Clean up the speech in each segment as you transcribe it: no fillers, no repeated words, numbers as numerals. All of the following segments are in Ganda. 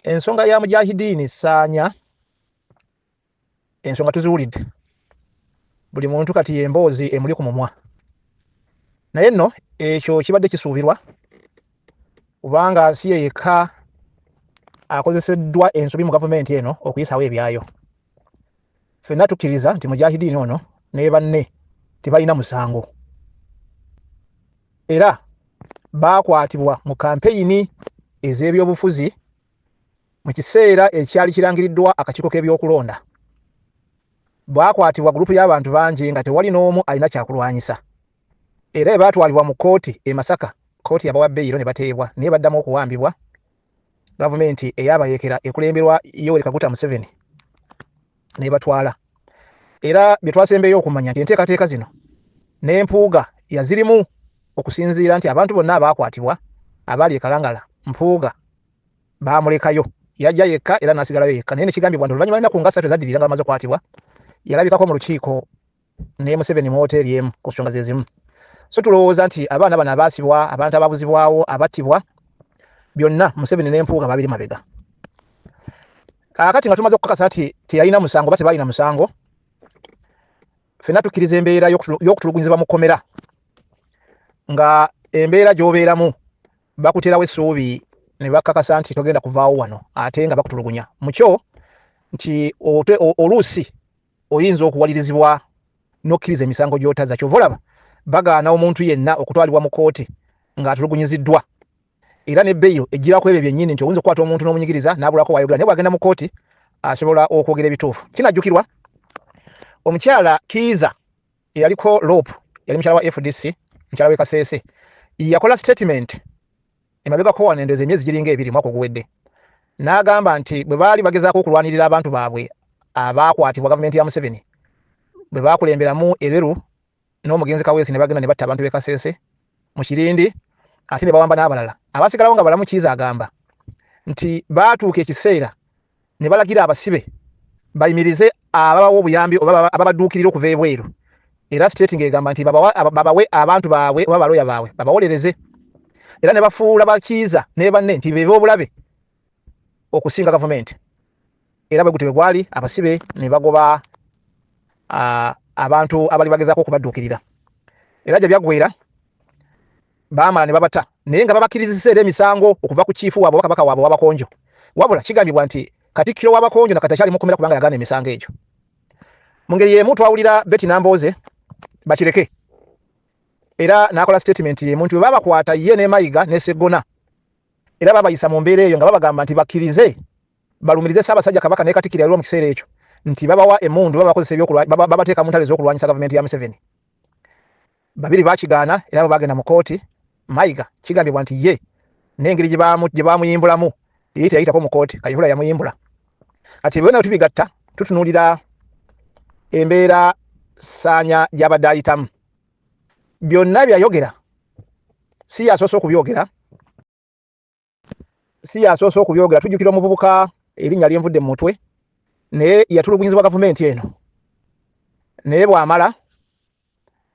Ensonga ya Mujahidiini Ssaanya, ensonga tuziwulidde, buli muntu kati y'emboozi emuli ku mumwa. Naye nno ekyo kibadde kisuubirwa kubanga si ye yekka akozeseddwa ensobi mu gavumenti eno okuyisawo ebyayo. Ffenna tukkiriza nti Mujahidiini ono ne banne tebalina musango era baakwatibwa mu kampeyini ez'ebyobufuzi mu kiseera ekyali kirangiriddwa akakiiko k'ebyokulonda. Baakwatibwa gurupu y'abantu bangi nga tewali n'omu alina kyakulwanyisa era bwe baatwalibwa mu kkooti e Masaka, kkooti yabawa beyiro ne bateebwa naye baddamu okuwambibwa gavumenti ey'abayeekera ekulemberwa Yoweri Kaguta Museveni n'ebatwala. Era bye twasembeyo okumanya nti enteekateeka zino ne Mpuuga yazirimu okusinziira nti abantu bonna abaakwatibwa abaali e Kalangala Mpuuga baamulekayo yajja yekka era n'asigalayo yekka naye ne kigambibwa nti oluvannyuma lw'ennaku nga ssatu ezaddirira nga bamaze okukwatibwa yalabikako mu lukiiko ne Museveni mu woteeri emu ku nsonga ze zimu. So tulowooza nti abaana bano abaasibwa, abantu ababuzibwawo, abattibwa, byonna Museveni ne Mpuuga babiri mabega. Kaakati nga tumaze okukakasa nti teyalina musango oba tebalina musango, ffenna tukkiriza embeera y'okutulugunyizibwa mu kkomera nga embeera gy'obeeramu bakuteerawo essuubi ne bakakasa nti togenda kuvaawo wano ate nga bakutulugunya mukyo nti oluusi oyinza okuwalirizibwa n'okkiriza emisango gy'otazza. Ky'ova olaba bagaana omuntu yenna okutwalibwa mu kkooti ng'atulugunyiziddwa era ne beyiro ejjira ku ebyo byennyini nti oyinza okukwata omuntu n'omunyigiriza n'abulako w'ayogera naye bw'agenda mu kkooti asobola okwogera ebituufu. Kinajjukirwa omukyala Kiiza eyaliko LOP yali mukyala wa FDC mukyala w'e Kasese yakola sitatimenti Emabegako wano endowooza emyezi giringa ebiri mwaka oguwedde n'agamba nti bwe baali bagezaako okulwanirira abantu baabwe abaakwatibwa gavumenti ya Museveni bwe baakulemberamu Ereru n'omugenzi Kaweesi ne bagenda ne batta abantu b'e Kasese mu Kirindi ate ne bawamba n'abalala abaasigalawo nga balamu. Kiiza agamba nti baatuuka ekiseera ne balagira abasibe bayimirize ababawa obuyambi oba ababadduukirira okuva ebweru era siteeti ng'egamba nti babawe abantu baabwe oba balooya baabwe babawolereze era ne bafuula bakiiza ne banne nti be b'obulabe okusinga gavumenti era bwe gutyo bwe gwali abasibe ne bagoba abantu abali bagezaako okubadduukirira era gye byaggweera baamala ne babata naye nga babakkirizisa era emisango okuva ku kiifu waabwe oba kabaka waabwe ow'Abakonjo. Wabula kigambibwa nti Katikkiro w'Abakonjo na kati akyali mu kkomera kubanga yagaana emisango egyo. Mu ngeri y'emu twawulira Betty Nambooze Bakireke era n'akola sitatimenti y'emu nti bwe babakwata ye ne Mayiga ne Sseggona era babayisa mu mbeera eyo nga babagamba nti bakkirize balumirize Ssaabasajja Kabaka ne Katikkiro eyaliwo mu kiseera ekyo nti babawa emmundu babakozesa babateeka mu ntalo ez'okulwanyisa gavumenti ya Museveni. Babiri bakigaana era bwe baagenda mu kkooti, Mayiga kigambibwa nti ye n'engeri gye baamuyimbulamu ye teyayitako mu kkooti, Kayihura yamuyimbula. Kati ebyo byonna tubigatta tutunuulira embeera Ssaanya gy'abadde ayitamu. Byonna bye yayogera si y'asoose okubyogera. Si yasoose okubyogera. Tujjukira omuvubuka erinnya lyenvudde mu mutwe naye yatulugunyizibwa gavumenti eno naye bw'amala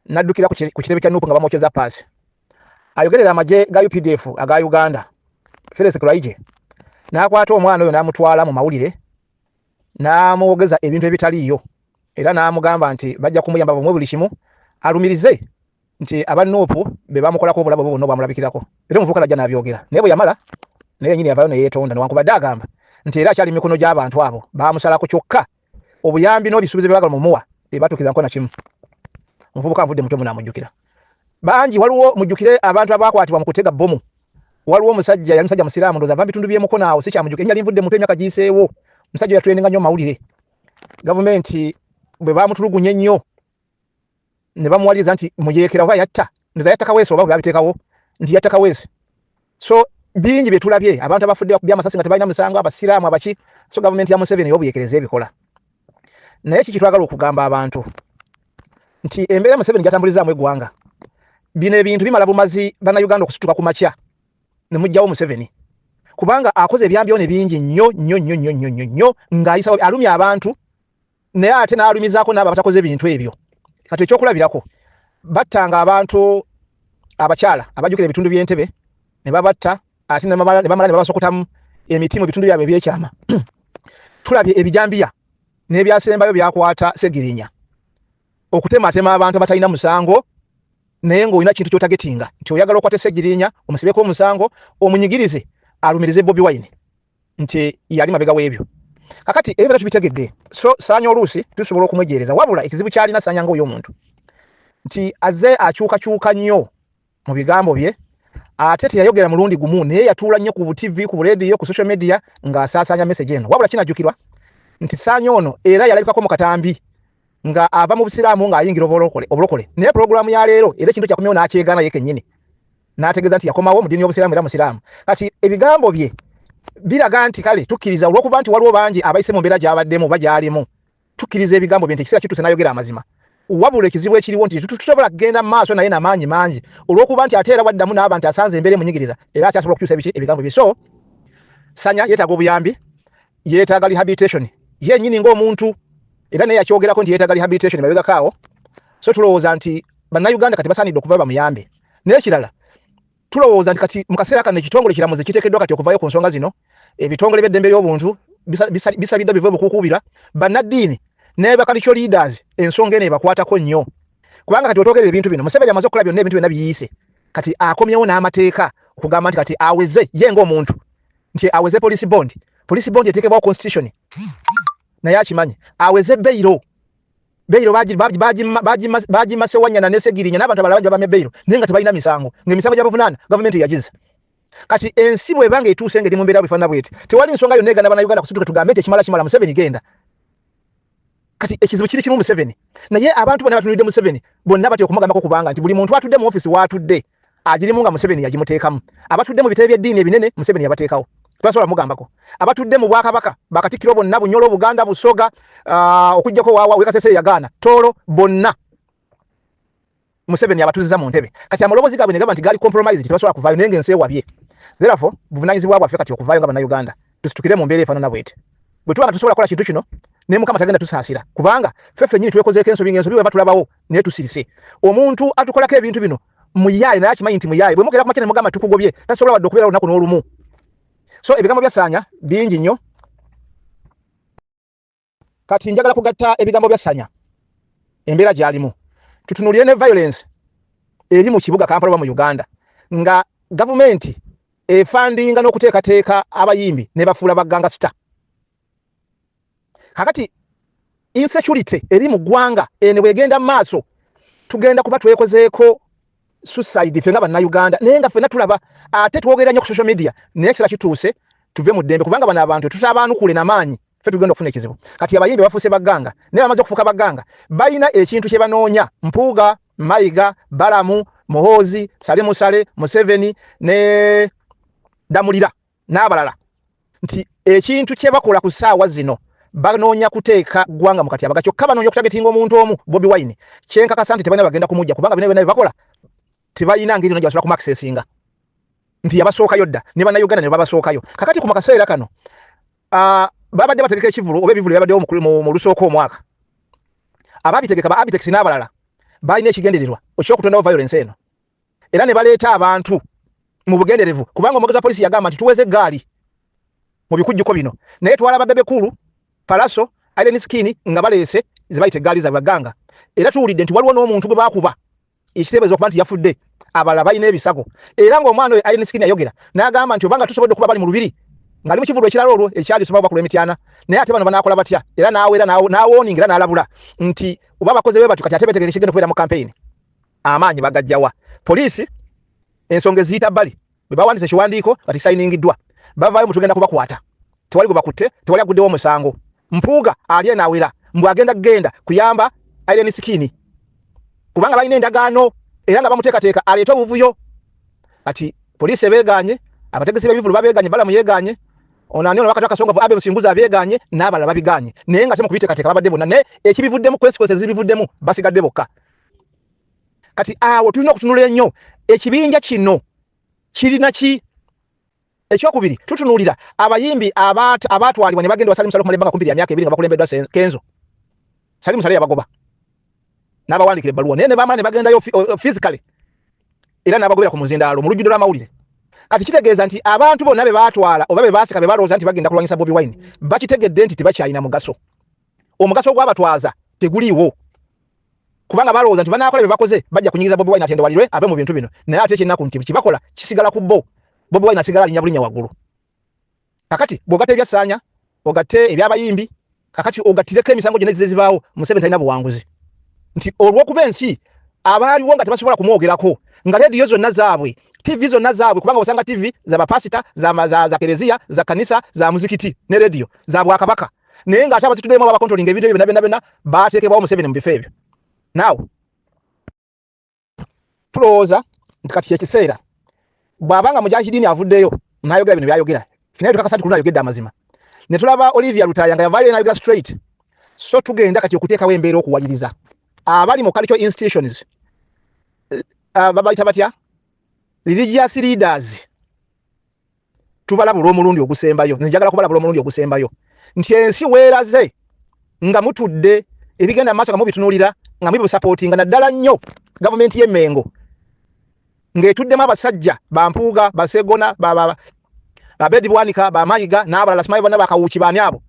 n'addukira ku kitebe kya Nup nga bamwokyeza paasi. Ayogerera amagye ga UPDF aga Uganda Felix Kulaigye n'akwata omwana oyo n'amutwala mu mawulire n'amwogeza ebintu ebitaliiyo era n'amugamba nti bajja kumuyamba bamuwe buli kimu alumirize nti aba Nup be bamukolako obulabe obwo bwonna obwamulabikirako era omuvubuka najja n'abyogera naye bwe yamala naye yennyini yavaayo ne yeetonda newankubadde agamba nti era akyali mu mikono gy'abantu abo baamusalako kyokka obuyambi n'ebisuubizo bye baagala mumuwa tebatuukiriza nko na kimu. Omuvubuka nvudde mutwe munaamujjukira bangi. Waliwo mujjukire abantu abaakwatibwa mu kutega bbomu. Waliwo omusajja yali musajja musiraamu ndowooza ava mu bitundu by'e Mukono awo sikyamujjukira erinnya linvudde mutwe emyaka giyiseewo. Omusajja oyo yatulendinga nnyo mu mawulire gavumenti bwe baamutulugunya ennyo ne bamuwaliriza nti muyeekera oba yatta ndoza yatta Kaweesi oba babiteekawo nti yatta Kaweesi. So bingi bye tulabye abantu abafudde bakubye amasasi nga tebalina musango abasiraamu abaki. So gavumenti ya Museveni ey'obuyekereza ebikola naye kiki twagala okugamba abantu nti embeera Museveni gyatambulizaamu eggwanga bino ebintu bimala bumazi bannayuganda okusituka ku makya ne mujjawo Museveni kubanga akoze ebyambyone bingi nnyo nnyo nnyo nnyo nnyo nnyo nnyo ng'ayisa alumya abantu naye ate n'alumizaako n'abo abatakoze bintu ebyo. Kati ekyokulabirako battanga abantu abakyala abajjukira ebitundu by'entebe ne babatta ate ne bamala ne babasokotamu Emiti mu bitundu byabwe ebyekyama. Tulabye ebijambiya n'ebyasembayo byakwata Segirinya okutematema abantu abatalina musango, naye ng'olina kintu ky'otagetinga nti oyagala okwate Segirinya omusibeko omusango, omunyigirize alumirize Bobi Wine nti yali mabega w'ebyo. Kakati ebyo byonna tubitegedde. So Saanya oluusi tusobola okumwejeereza, wabula ekizibu ky'alina Saanya ng'oyo omuntu nti azze akyukakyuka nnyo mu bigambo bye, ate teyayogera mulundi gumu, naye yatuula nnyo ku TV, ku buleediyo, ku social media ng'asaasaanya message eno. Wabula kinajjukirwa nti Saanya ono era yalabikako mu katambi nga ava mu Busiraamu ng'ayingira obulokole, naye pulogulaamu ya leero era ekintu kyakomyewo n'akyegaana ye kennyini, n'ategeeza nti yakomawo mu ddiini y'Obusiraamu era Musiraamu. Kati ebigambo bye biraga nti kale tukkiriza, olw'okuba nti waliwo bangi abayise mu mbeera gy'abaddemu oba gy'alimu, tukkiriza ebigambo bye nti ekiseera kituuse n'ayogera amazima. Wabula ekizibu ekiriwo nti tusobola kugenda mu maaso naye namaanyi mangi, olw'okuba nti ate era waddamu n'aba nti asanze embeera emunyigiriza, era akyasobola okukyusa ebiki ebigambo bye. So Sanya yeetaaga obuyambi, yeetaaga rehabilitation ye nnyini ng'omuntu, era naye yakyogerako nti yeetaaga rehabilitation mabegako awo. So tulowooza nti Bannayuganda kati basaanidde okuva bamuyambe. N'ekirala, tulowooza nti kati mu kaseera kano ekitongole kiramuzi kiteekeddwa kati okuvayo ku nsonga zino. Ebitongole by'eddembe ly'obuntu bisabiddwa bive obukukuubira, bannaddiini ne ba cultural leaders, ensonga eno ebakwatako nnyo, kubanga kati otwogerera ebintu bino, Museveni amaze okukola byonna, ebintu byonna biyiise, kati akomyewo n'amateeka okugamba nti kati aweze ye ng'omuntu nti aweze police bond. Police bond eteekebwawo constitution, naye akimanyi. Aweze beyiro. Beyiro bagimma Sewanyana ne Segirinya n'abantu abalala bangi, babamye beyiro naye nga tebalina misango, ng'emisango gyabavunaana gavumenti yagiza. Kati ensi bw'eba nga etuuse ng'eri mu mbeera bwefaanana bweti, tewali nsonga yonna egana Bannayuganda kusituka tugambe nti ekimala kimala, Museveni genda. Kati ekizibu kiri kimu, Museveni. Naye abantu bonna batunulidde Museveni, bonna batya okumugambako, kubanga nti buli muntu atudde mu ofiisi waatudde agirimu nga Museveni yagimuteekamu. Abatudde mu bitebe by'eddiini ebinene, Museveni yabateekawo, tebasobola mugambako. Abatudde mu bwakabaka, bakatikkiro bonna, Bunyolo, Buganda, Busoga, okuggyako waawa wekasese yagaana, Tooro, bonna Museveni abatuziza mu ntebe. Kati amaloboozi gaabwe ne gaba nti gali compromise, tebasobola kuvaayo, naye ng'ensi ewabye. Therefore buvunaanyizibwa bwaffe kati okuvaayo nga Bannayuganda tusitukire mu mbeera efaanana bweti. Bwe tuba nga tusobola kukola kintu kino, ne Mukama tagenda tusaasira, kubanga ffe ffennyini twekozeeko ensobi, ng'ensobi bweba tulabawo naye tusirise. Omuntu atukolako ebintu bino muyaaye, naye akimanyi nti muyaaye. Bwe mugera ku makya ne mugamba tukugobye, tasobola wadde okubeera olunaku n'olumu. So ebigambo bya Saanya bingi nnyo. Kati njagala kugatta ebigambo bya Sanya, embeera gy'alimu, tutunuulire ne violence eri mu kibuga Kampala oba mu Uganda, nga gavumenti efandinga n'okuteekateeka abayimbi ne bafuula ba gangster. Kakati insecurity eri mu ggwanga eno bwegenda mu maaso, tugenda kuba twekozeeko suicide ffe nga Bannayuganda, naye nga ffenna tulaba, ate twogera nnyo ku social media, naye ekiseera kituuse tuve mu ddembe, kubanga bano abantu tutabaanukule namaanyi, ffe tugenda okufuna ekizibu. Kati abayimbi bafuuse bagganga, naye bamaze okufuuka bagganga balina ekintu kye banoonya. Mpuuga, Mayiga, Balamu, Muhoozi, Salimu Sale, Museveni ne Damulira n'abalala, nti ekintu kye bakola ku ssaawa zino, banoonya kuteeka ggwanga mu katyabaga. Kyokka banoonya okutagetinga omuntu omu, Bobi Wine. Kyenkakasa nti tebalina bagenda kumujja, kubanga bino byonna bye bakola tebalina ngeri yonna gye basobola kumakisesinga nti yabasookayo dda, ne Bannayuganda ne babasookayo. Kakati ku makaseera kano babadde bategeka ekivulu oba ebivulu byabaddewo mu lusooka omwaka. Ababitegeka ba Abitex n'abalala balina ekigendererwa ekyokutondawo violence eno, era ne baleeta abantu mu bugenderevu, kubanga omwogezi wa polisi yagamba nti tuweze eggaali mu bikujjuko bino, naye twalaba Bebe Cool, Pallaso, Alien Skin nga baleese ze bayita eggaali zaabwe bagganga. Era tuwulidde nti waliwo n'omuntu gwe baakuba, ekiteebereza okuba nti yafudde, abalala balina ebisago. Era ng'omwana oyo Alien Skin yayogera n'agamba nti obanga tusobodde okuba bali mu lubiri ng'ali mu kivulu ekirala olwo ekyali soma bakulu emityana, naye ate bano banaakola batya? Era n'awera n'awooninga era n'alabula nti oba abakozi be batyo, kati ate beetegeka ekigenda okubeera mu kampeyini. Amaanyi bagajjawa? Poliisi ensonga eziyita bbali. Bwe bawandiisa ekiwandiiko kati sayiningiddwa, bavaayo mutugenda kubakwata, tewali gwe bakutte, tewali aguddewo omusango. Mpuuga ali enaawera mbu agenda kugenda kuyamba Alien Skin, kubanga balina endagaano era nga bamuteekateeka aleete obuvuyo. Kati poliisi ebeegaanye, abategesi b'ebivulu babeegaanye, Balamu yeegaanye, ono ani ono wakati akasongavu Abe Musinguzi abeegaanye, n'abalala babigaanye, naye nga temukubiteekateeka babadde bonna, naye ekibivuddemu, consequences zibivuddemu, basigadde bokka. Kati awo tulina okutunula ennyo ekibinja kino kirina ki. Ekyokubiri, tutunuulira abayimbi abaatwalibwa ne bagenda wa Salim Saleh okumala ebbanga kumpi lya myaka 2 nga bakulembeddwa Kenzo. Salim Saleh yabagoba n'abawandiikira ebbaluwa, naye ne bamala ne bagendayo physically, era n'abagobera ku muzindaalo mu lujjudde lw'amawulire. Kati kitegeeza nti abantu bonna be baatwala oba be baasika be balowooza nti bagenda kulwanyisa Bobi Wine bakitegedde nti tebakyalina mugaso. Omugaso ogwabatwaza teguliiwo, kubanga balowooza nti banaakola bye bakoze bajja kunyigiriza Bobi Wine atendewalirwe ave mu bintu bino, naye ate ekyennaku nti kibakola kisigala ku bo. Bobi Wine asigala alinnya bulinnya waggulu. Kakati bw'ogatta ebya Ssaanya, ogatte eby'abayimbi, kakati ogattireko emisango gyonna egize zibaawo, Museveni talina buwanguzi. Nti olw'okuba ensi abaaliwo nga tebasobola kumwogerako, nga leediyo zonna zaabwe, TV zonna zaabwe, kubanga osanga TV za bapasita, za kereziya, za kanisa, za muzikiti ne leediyo za bwakabaka, naye ng'ate abazituddemu ababakontrolinga ebintu ebyo byonna byonna byonna baateekebwawo Museveni mu bifo ebyo. Now tulowooza nti kati kyekiseera bw'aba nga Mujahidini avuddeyo n'ayogera bino by'ayogera, fina tukakasa nti kuluna ayogedde amazima, ne tulaba Olivia Lutaaya nga yavaayo n'ayogera straight. So tugenda kati okuteekawo embeera okuwaliriza abali mu cultural institutions, babayita batya, religious leaders, tubalabula omulundi ogusembayo. Nze njagala kubalabula omulundi ogusembayo nti ensi weeraze nga mutudde ebigenda mu maaso nga mubitunuulira nga mubisapootinga, naddala nnyo gavumenti y'e Mmengo ng'etuddemu abasajja bampuuga, basegona, babedi bwanika, bamayiga n'abalala, simanyi bonna bakawuki baani abo.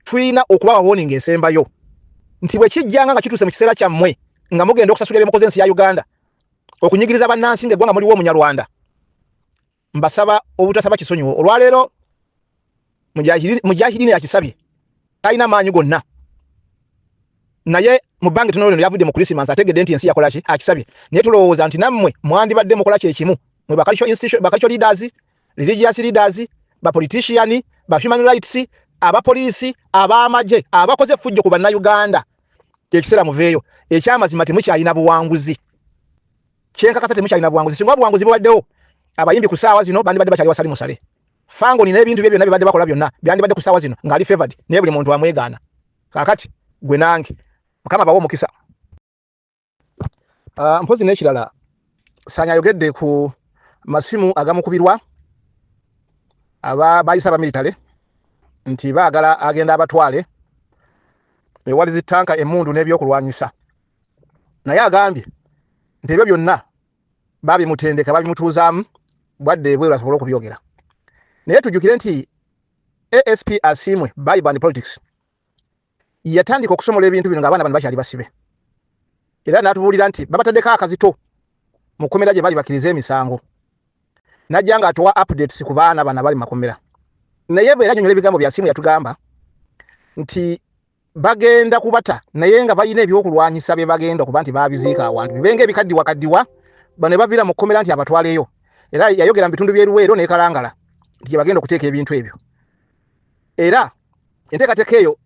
Tulina okubawa warning esembayo nti bwe kijjanga nga kituuse mu kiseera kyammwe nga mugenda okusasula ebyemukoze ensi ya Uganda, okunyigiriza bannansi ng'eggwanga muliwo Omunyarwanda, mbasaba obutasaba kisonyiwo. Olwaleero Mujahidini yakisabye, talina maanyi gonna, naye mu bbanga ettono lino yavudde mu Christmas ategedde nti ensi yakola ki, akisabye. Naye tulowooza nti nammwe mwandibadde mukola kyekimu, mwe ba cultural institution, ba cultural leaders, religious leaders, ba politician, ba human rights, abapoliisi, ab'amagye abakoze effujjo ku Bannayuganda. Kyekiseera muveeyo. Ekyamazima temukyalina buwanguzi, kyenkakasa temukyalina buwanguzi. Singa obuwanguzi bubaddewo, abayimbi ku ssaawa zino bandibadde bakyali wasali musale Fangoni n'ebintu bye byonna bibadde bakola byonna byandibadde ku ssaawa zino ng'ali favored, naye buli muntu amwegaana. Kaakati gwe nange Mukama bawe omukisa. Mpozi n'ekirala, Sanya ayogedde ku masimu agamukubirwa aba bayise abamiritale nti baagala agenda abatwale ewali zittanka, emmundu n'ebyokulwanyisa, naye agambye nti ebyo byonna babimutendeka, babimutuuzaamu bwadde ebweru asobole okubyogera. Naye tujjukire nti ASP Asiimwe, Bible and Politics, yatandika okusomola ebintu bino ng'abaana bano bakyali basibe, era n'atubuulira nti babataddeko akazito mu kkomera gye bali bakkirize emisango, najja ng'atuwa updates ku baana bano abali mu makomera. Naye bwe yanyonyola ebigambo bya Asiimwe, yatugamba nti bagenda kubata naye nga balina ebyokulwanyisa bye bagenda okuba nti babiziika awantu bibenga ebikaddiwa kaddiwa, bano baviira mu kkomera nti abatwaleyo. Era yayogera mu bitundu by'e Luweero n'e Kalangala nti gye bagenda okuteeka ebintu ebyo, era enteekateeka eyo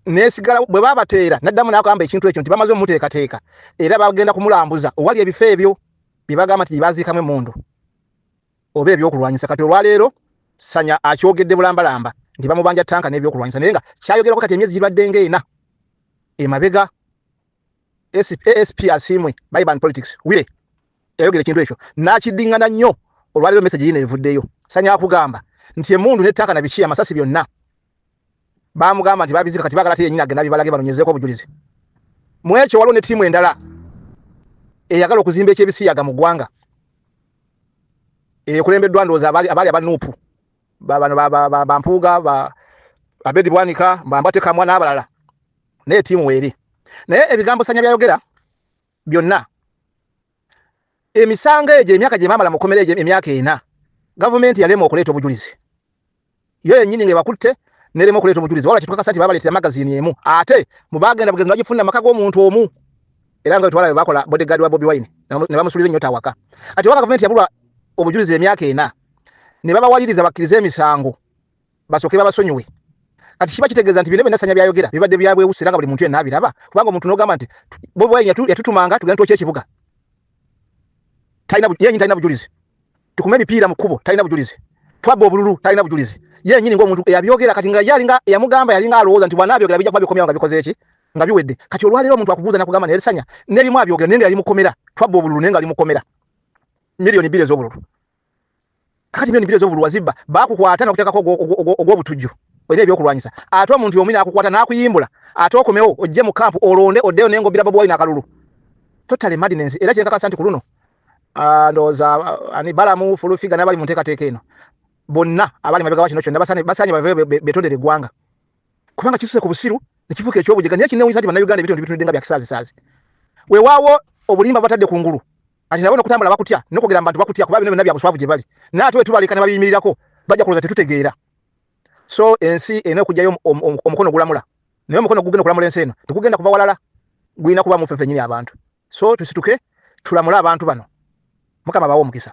nesigala. Bwe babateera naddamu n'agamba ekintu ekyo nti bamaze omuteekateeka era bagenda kumulambuza owali ebifo ebyo bye bagamba nti gye baziikamu emmundu oba ebyokulwanyisa. Kati olwaleero Sanya akyogedde bulambalamba nti bamubanja tanka n'ebyokulwanyisa, naye nga kyayogerako kati emyezi gibadde ng'ena emabega. ASP Asiimwe, Bible and Politics, wire yayogera ekintu ekyo n'akiddingana nnyo. Olwaleero message yino evuddeyo, Sanya akugamba nti emmundu n'ettanka na biki, amasasi, byonna bamugamba nti babizika, kati baagala ate yennyini agenda bibalage banonyezeeko obujulizi. Mu ekyo waliwo ne ttiimu endala eyagala okuzimba ekyebisiyaga mu ggwanga ekulembeddwa ndowooza abaali aba NUP, bano bampuuga, Abedi Bwanika, Bambate Kamwa n'abalala, naye ttiimu weeri. Naye ebigambo Sanya byayogera byonna, emisango egyo, emyaka gye baamala mukomera egyo emyaka 4, gavumenti yalema okuleeta obujulizi. Yo yennyini ng'ebakutte nerema okuleeta obujulizi, wabula kitukakasa nti babaleetera magazini emu, ate mu bagenda bugenzi bagifunira maka g'omuntu omu, era nga twala bakola bodyguard wa Bobi Wine ne bamusulira ennyota awaka. Kati waka gavumenti yabulwa obujulizi emyaka 4 ne babawaliriza bakkirize emisango basooke babasonyiwe. Kati kiba kitegeeza nti bino byonna Sanya byayogera bibadde bya bwewusi, era nga buli muntu yenna abiraba, kubanga omuntu n'ogamba nti Bobi Wine yatutumanga tugenda twokya ekibuga, talina yennyini, talina bujulizi. Tukume emipiira mu kkubo, talina bujulizi. Twabba obululu, talina bujulizi. Yennyini ng'omuntu yabyogera, kati nga ye alinga yamugamba, yalinga alowooza nti bw'anaabyogera bijja kuba bikomyewo nga bikoze eki, nga biwedde. Kati olwaleero omuntu akubuuza nakugamba naye Sanya n'ebimu abyogera naye nga yali mukomera, twabba obululu naye nga ali mukomera, 2 million ez'obululu. Kati 2 million ez'obululu wazibba, bakukwata nakuteekako ogw'obutujju, olina ebyokulwanyisa, ate omuntu y'omu n'akukwata n'akuyimbula, ate okomewo ojje mu kampu olonde oddeyo naye ng'obbira Bobi Wine akalulu. Totally madness. Era kyenkakasa nti ku luno Ndowooza ani Balamu Fulufiga n'abali mu nteekateeka eno bonna abali mabega wa kino kyonna basaanye bave betondere eggwanga, kubanga kisuse ku busiru ne kifuuka ekyobujega. Naye kinewunyisa nti Bannayuganda ebintu bitunudde nga bya kisaazisaazi. Weewaawo obulimba batadde ku ngulu, kati nabo nokutambula bakutya, nokwogera mu bantu bakutya, kuba bino byonna bya buswavu gye bali. Naye ate wetubaleka ne babiyimirirako, bajja kulowooza tetutegeera. So ensi erina okugyayo omukono ogulamula, naye omukono ogugenda okulamula ensi eno tegugenda kuva walala, gulina kuba muffe ffennyini abantu. So tusituke tulamule abantu bano. Mukama abawe omukisa.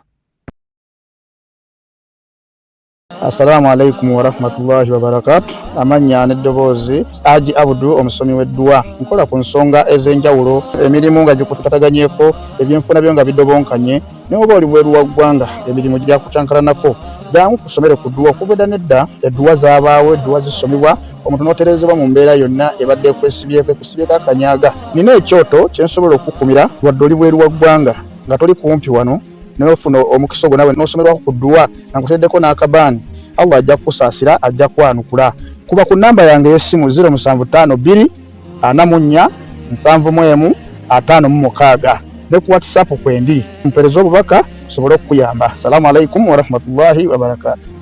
Assalamu alaikum warahmatullahi wabarakatu. Amannya n'eddoboozi Haji Abdu, omusomi w'edduwa. Nkola ku nsonga ez'enjawulo, emirimu nga gikutataganyeko, ebyenfuna byo nga bidobonkanye, ne oba oli bweru wa ggwanga emirimu gyakucankalanako, jangu kusomere ku dduwa. Okuva edda n'edda edduwa zaabaawo, edduwa zisomibwa omuntu n'otereezebwa mu mbeera yonna ebadde ekwesibyeko, ekusibyeko akanyaga. Nina ekyoto kye nsobola okukukumira wadde oli bweru wa ggwanga nga toli kumpi wano, naye ofuna omukisa ogwo nawe n'osomerwako ku dduwa nga nkuteeddeko n'akabaani. Allah ajja kukusaasira, ajja kwanukula. Kuba ku nnamba yange ey'essimu 0752 44 71 56 ne ku WhatsApp kwendi, mpeereza obubaka nsobole okukuyamba. Salaamu alaikum warahmatullahi wabarakaatu.